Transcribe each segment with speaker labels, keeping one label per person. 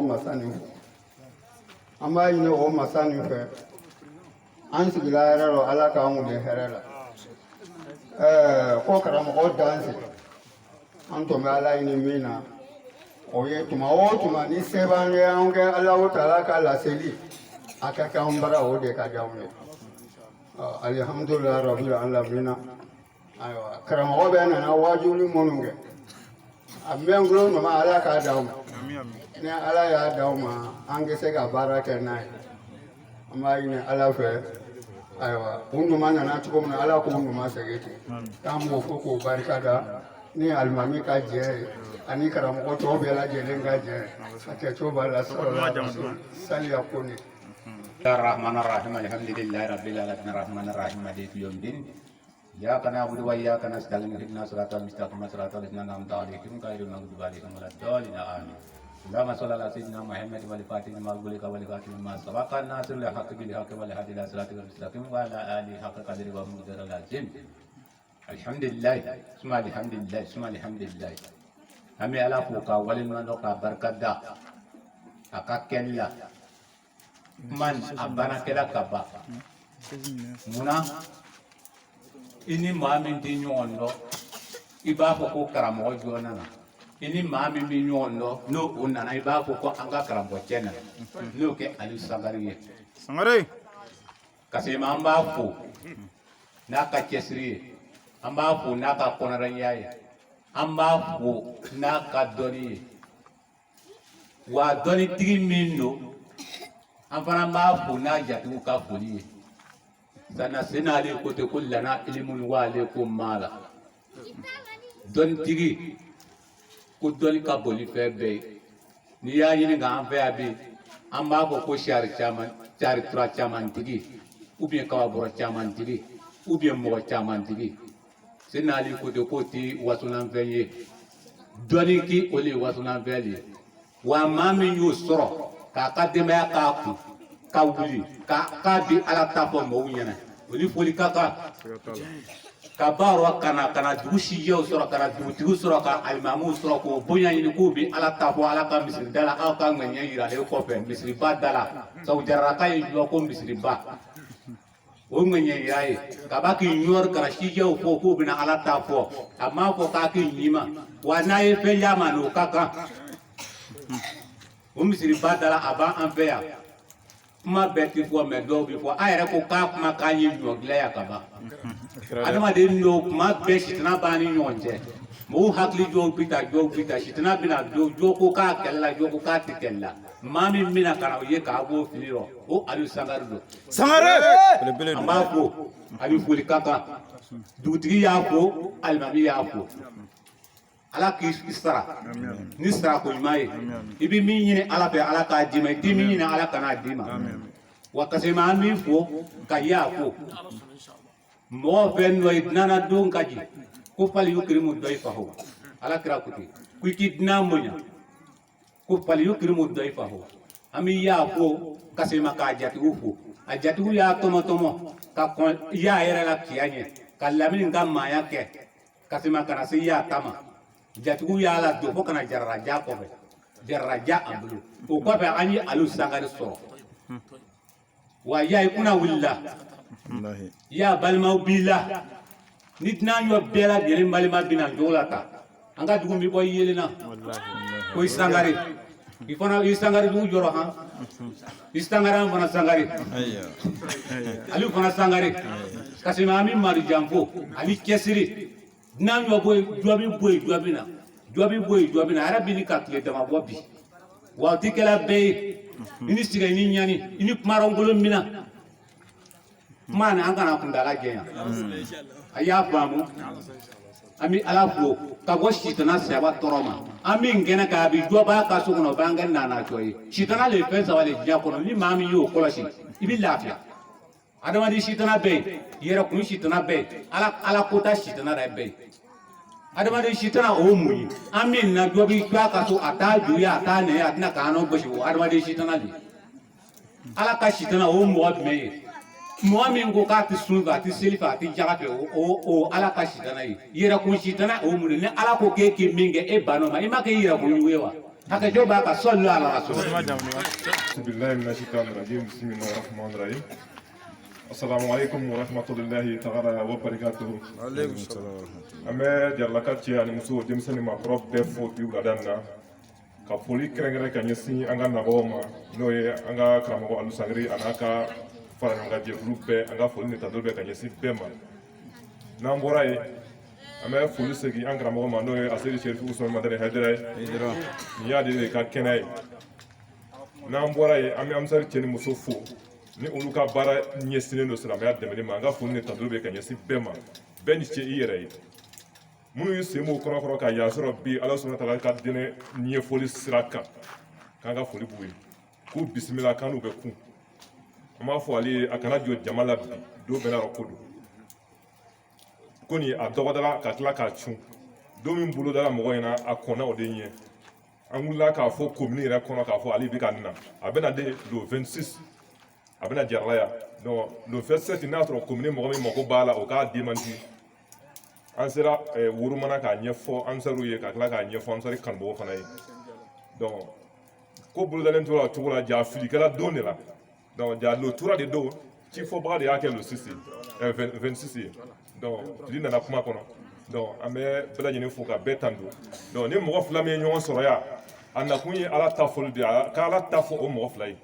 Speaker 1: o masa nin fo. An b'a ɲini o masa nin fɛ, an sigila hɛrɛ rɔ, Ala k'an wuli hɛrɛ la. Ko karamɔgɔ danse, an tun bɛ Ala ɲini min na, o ye tuma o tuma ni se b'an ye, an kɛ Alahu taala ka laseli a ka kɛ an bara, o de ka di anw ye. Alihamudulilayi rabil alamina. Ayiwa, karamɔgɔ bɛ nana waajuli minnu kɛ, a mɛn tulo nɔma, Ala k'a d'aw ma. Ni Ala y'a d'aw ma, an bɛ se ka baara kɛ n'a ye. An b'a ɲini Ala fɛ, ayiwa, u ɲuman nana cogo min na, Ala k'u ɲuman segin ten. K'an b'o fo k'o barika da ni alimami ka jɛ ye ani karamɔgɔ tɔw bɛɛ lajɛlen ka jɛ a kɛcogo b'a la sɔrɔ saliya ko ne.
Speaker 2: الرحمن الرحيم الحمد لله رب العالمين الرحمن الرحيم مالك يوم الدين إياك نعبد وإياك نستعين اهدنا الصراط المستقيم صراط الذين أنعمت عليهم غير المغضوب عليهم ولا الضالين آمين. اللهم صل على سيدنا محمد والفاتح لما أغلق والخاتم لما سبق الناصر الحق بالحق والهادي إلى صراطك المستقيم وعلى آله حق قدره ومقداره العظيم. الحمد لله ثم الحمد لله ثم الحمد لله. An bɛ Ala fo ka waleɲuman dɔn k'a barika da a ka kɛli la. Kuma nin a banna kɛla ka ban. Munna i ni maa min tɛ ɲɔgɔn dɔn, i b'a fɔ ko karamɔgɔ jɔ nana? I ni maa min bɛ ɲɔgɔn dɔn, n'o o nana, i b'a fɔ ko an ka karamɔgɔ cɛ nana, n'o kɛ Aliyu Sangare ye.
Speaker 3: Sangare.
Speaker 2: Kasema, an b'a fo n'a ka cɛsiri ye, an b'a fo n'a ka kɔnɔrɔnya ye, an b'a fo n'a ka dɔnni ye. Wa dɔnnitigi min don, an fana b'a fo n'a jatigiw ka foli ye. Sanna sen n'ale ko ten ko lana ilimun wa ale ko maa la dɔnnitigi, ko dɔnni ka bon ni fɛn bɛɛ ye. N'i y'a ɲininka an fɛ yan bi, an b'a fɔ ko sari caman, sari tura caman tigi, ou bien kababɔrɔ caman tigi, ou bien mɔgɔ caman tigi. Sen n'ale ko ten k'o ti wasolanfɛn ye, dɔnni ki o le ye wasolanfɛn de ye. Wa maa min y'o sɔrɔ k'a ka denbaya k'a kun ka wuli k'a bi Ala ta fɔ mɔgɔw ɲɛna, o ni foli ka kan. Ka ba rɔ ka na ka na dugu sijɛw sɔrɔ, ka na dugutigiw sɔrɔ, ka alimamiw sɔrɔ, k'o bonya ɲini k'u bi Ala ta fɔ Ala ka misiri da la. Aw ka ŋaniya yiralen kɔfɛ misiriba da la, sabu jararaka ye jɔ ko misiriba, o ŋaniya yira ye kaba k'i ɲɔri ka na sijɛw fɔ k'u bɛna Ala ta fɔ. A m'a fɔ k'a k'i ɲima wa n'a ye fɛn d'a ma, n'o ka kan. O misiriba da la, a b'an fɛ yan. Kuma bɛɛ ti fɔ, mɛ dɔw bi fɔ. A yɛrɛ ko k'a kuma k'an ye ɲɔ dilan yan ka ban. Adamaden dɔw, kuma bɛɛ sitanɛ b'an ni ɲɔgɔn cɛ. Mɔgɔw hakili jɔw bi ta, jɔw bi ta, sitanɛ bɛna jɔ. Jɔ ko k'a kɛlɛ la, jɔ ko k'a tɛ kɛlɛ la. Maa min bɛna ka na o ye k'a b'o fili rɔ, o Aliyu Sangare don.
Speaker 3: Sangare.
Speaker 2: An b'a fo, ani foli ka kan. Dugutigi y'a fo, alimami y'a fo. Ala k'i sara ni sarako ɲuman ye. I bɛ min ɲini Ala fɛ, Ala k'a d'i ma. I tɛ min ɲini, Ala kan'a d'i ma. Wa kasema, an b'i fo ka y'a fo. Mɔgɔ fɛn dɔ ye dunan don ka ji ko fali yukirimu dɔyifahu. Ala kira ko ten ko i k'i dunan bonya, ko fali yukirimu dɔyifahu. An bɛ y'a fo kasema k'a jatigiw fo. A jatigiw y'a tɔmɔ tɔmɔ ka kɔn y'a yɛrɛ la kiya ɲɛ ka lamini ka maaya kɛ kasema ka na se y'a ta ma. Jatigiw y'a la don fo kana jararaja kɔfɛ, jararaja a bolo. O kɔfɛ, an ye Aliyu Sangare sɔrɔ. Wa y'a i kunna wulila, y'a balimaw b'i la, ni dunan yɔ bɛɛ lajɛlen balima bɛna cogo la ta. An ka dugu bɛ bɔ yelen na ko i Sangare, i fana i Sangare dugu jɔrɔ han, i Sangare, an fana Sangare, Aliyu fana Sangare. Kasima, an bɛ Marijan fo ani cɛsiri. Dunan yɔ bɔ yen, jɔ bɛ bɔ yen, jɔ bɛ na, jɔ bɛ bɔ yen, jɔ bɛ na. A yɛrɛ bɛ ni ka tile dama bɔ bi. Wa o tɛ kɛla bɛɛ ye. I ni sigi, i ni ɲani, i ni kumarankolon mina kuma ni an kana kuntala jɛnya. A y'a faamu, an bɛ Ala fo ka bɔ sitana saba tɔɔrɔ ma. An bɛ kɛnɛ kan a bi jɔ b'a ka so kɔnɔ, o b'an kɛ nanacɔ ye. Sitana le ye fɛn saba de diɲɛ kɔnɔ, ni maa min y'o kɔlɔsi, i bɛ lafiya. Adamaden sitana bɛ yen, yɛrɛkun sitana bɛ yen, Ala kota sitana yɛrɛ bɛ yen. Adamaden sitana, o ye mun ye? An bɛ na jɔ bi a ka so, a t'a ju ye, a t'a nɛ ye, a tɛna k'an n'o gosi. O adamaden sitana de ye. Ala ka sitana, o ye mɔgɔ jumɛn ye? Mɔgɔ min ko k'a tɛ sun fɛ, a tɛ seli fɛ, a tɛ jaga fɛ, o Ala ka sitana ye. Yɛrɛkun sitana, o ye mun ye? Ni Ala ko k'e k'i min kɛ, e bann'o ma, i ma kɛ yɛrɛkun jugu ye wa? Hakɛto b'a kan sɔli ala rasul.
Speaker 3: بالله من الشيطان الرجيم بسم الله الرحمن الرحيم السلام عليكم ورحمة الله تعالى وبركاته. An bɛ Jaralaka cɛ ani muso, denmisɛnnin ni maakɔrɔ bɛɛ fo bi wulada in na, ka foli kɛrɛnkɛrɛn ka ɲɛsin an ka nabagaw ma, n'o ye an ka karamɔgɔ Alu Sangare a n'a ka fara ɲɔgɔn kan jɛkulu bɛɛ. An ka foli ni tando bɛɛ ka ɲɛsin bɛɛ ma. N'an bɔra yen, an bɛ foli segin an karamɔgɔ ma, n'o ye Aseri Serifu Usumani Madani Hayidara ye. Nin y'ale de ka kɛnɛ ye. N'an bɔra yen, an bɛ Ansari cɛ ni muso fo ni olu ka baara ɲɛsinnen don silamɛya dɛmɛni ma. An ka foli ni tando bɛ ka ɲɛsin bɛɛ ma. Bɛɛ ni ce i yɛrɛ ye. Minnu y'u sen b'o kɔrɔ ka yan sɔrɔ bi, Ala sɔnna taala ka diinɛ ɲɛfɔli sira kan, k'an ka foli b'u ye, k'u bisimila, k'an n'u bɛ kun. An b'a fɔ ale ye, a kana jɔ jama la bi, don bɛɛ n'a ko don. Ko nin a dɔgɔdara ka tila k'a cun don min bolodara mɔgɔ ɲɛna, a kɔnna o de ɲɛ. An wulila k'a fɔ komini yɛrɛ kɔnɔ k'a fɔ ale bɛ ka na, a bɛna de le 26, a bɛna Jarala yan. Donc le 27, n'a sɔrɔ komini mɔgɔ min mako b'a la, o k'a démenti. An sera Woromana k'a ɲɛfɔ Ansariw ye, ka tila k'a ɲɛfɔ Ansari kanubagaw fana ye. Donc ko bolodalen tora o cogo la, ja filikɛla don de la. Donc ja le tura de don, ci fɔbaga de y'a kɛ le 6 ye, 26 ye. Donc fili nana kuma kɔnɔ. Donc an bɛ bɛɛ lajɛlen fo ka bɛɛ tanto. Donc ni mɔgɔ fila min ye ɲɔgɔn sɔrɔ yan, a nakun ye Ala ta fɔli de ye, ka Ala ta fɔ o mɔgɔ fila ye,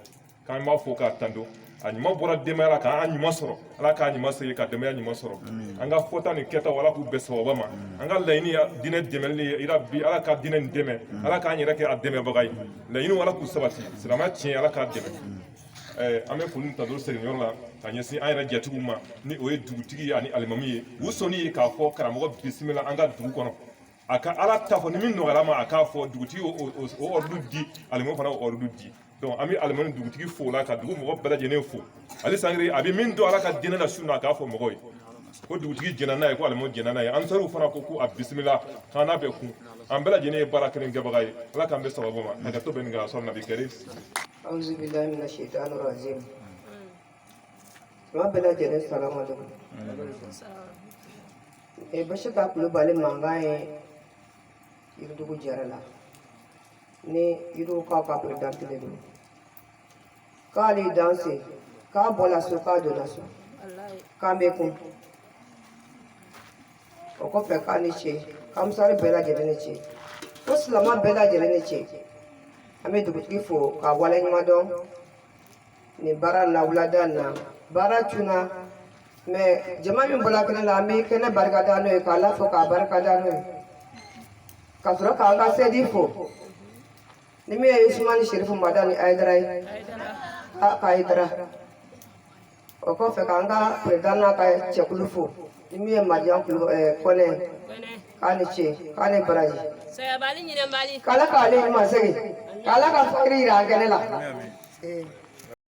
Speaker 3: k'an b'a fɔ k'a tanto. A ɲuman bɔra denbaya la k'an ɲuman sɔrɔ, Ala k'a ɲuman segin ka denbaya ɲuman sɔrɔ. An ka fɔta ni kɛtaw, Ala k'u bɛɛ sababa ma. An ka laɲini ye diinɛ dɛmɛli ye ira bi, Ala ka diinɛ nin dɛmɛ, Ala k'an yɛrɛ kɛ a dɛmɛbaga ye. Laɲiniw, Ala k'u sabati. Silamɛya tiɲɛ, Ala k'a dɛmɛ. An bɛ foli ni tando segin yɔrɔ la ka ɲɛsin an yɛrɛ jatigiw ma, ni o ye dugutigi ye ani alimami ye. U sɔnni ye k'a fɔ karamɔgɔ bisimila an ka dugu kɔnɔ, a ka Ala ta fɔ. Ni min nɔgɔyara ma, a k'a fɔ dugutigi o ordre di, alimami fana o ordre di. Donc an bɛ alimami, dugutigi fo o la, ka dugu mɔgɔ bɛɛ lajɛlen fo. Ale Sangare, a bɛ min dɔn Ala ka diinɛ la su na, a k'a fɔ mɔgɔw ye ko dugutigi jɛnna n'a ye, ko alimami jɛnna n'a ye. Ansariw fana ko ko a bisimila, k'an n'a bɛ kun. An bɛɛ lajɛlen ye baara kelen kɛbaga ye. Ala k'an bɛ sababu ma. Hakɛto bɛ nin kan sɔrɔ nabi kɛri.
Speaker 4: أعوذ بالله من الشيطان الرجيم. Jama bɛɛ lajɛlen, salamu alaikum. Basi ta Kulubali mankan ye Yiridugu Jara la, ni Yiridugukaw ka président de don, k'ale danse, k'a bɔla so, k'a donna so, k'an bɛ kun. O kɔfɛ, k'a ni ce, k'Ansari bɛɛ lajɛlen ni ce, ko silama bɛɛ lajɛlen ni ce. An bɛ dugutigi fo k'a waleɲuman dɔn nin baara na. Wulada in na, baara cunna mɛ jama min bɔra kɛnɛ la, an bɛ kɛnɛ barika da n'o ye, k'Ala fo k'a barika da n'o ye, ka sɔrɔ k'an ka sɛdi fo, ni min ye Usumani Serifu Madani Ayidara ye, a ka Ayidara. O kɔfɛ, k'an ka président n'a ka cɛkulu fo, ni min ye Madiyan kulu Kɔnɛ, k'a ni ce, k'a ni baraji.
Speaker 5: Sayabali ɲinɛbali.
Speaker 4: K'Ala k'ale ɲuman segin, k'Ala ka fayiri yira an kɛnɛ la.